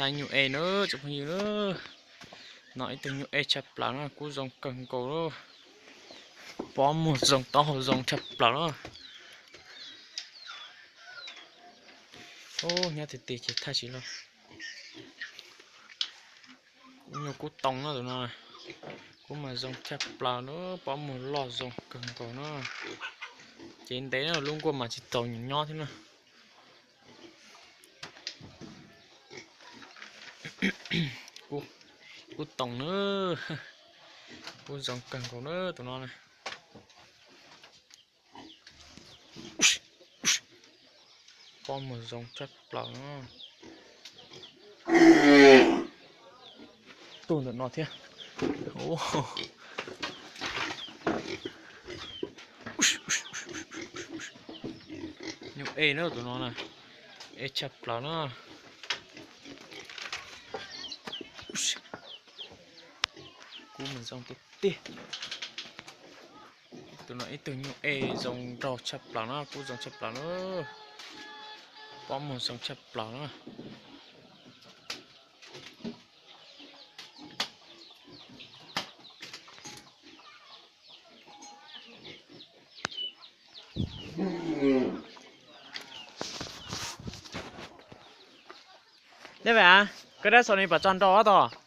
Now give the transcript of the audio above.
Tag nyuj ej na tsoom phooj ywg na. No ib tug nyuj ej tshaj plaws na, kub zoo kawg nkaus na. Pob muag zoo, taub hau zoo tshaj plaws na. Ub, nyob tiag tiag ces thaij tsis loj. Nyuj kub toom na tus no. Kub mas zoo tshaj plaws na, pob muag loj zoo kawg nkaus na. Cev ntev na, lub nkuaj mas tsis txaus nws nyob thiab na. Kub toom na, kub zoo kawg nkaus na tus no na. Pob muag zoo tshaj plaws na. Tuaj ntawm no thiab. Nyuj ej na tus no na, ej tshaj plaws na. Kub mas zoo tiag tiag. Tus no ib tug nyuj ej zoo nraug tshaj plaws na, kub zoo tshaj plaws na. Pob muag zoo tshaj plaws na. Dej Vam, koj dab xaus ni pom tso nrau tos.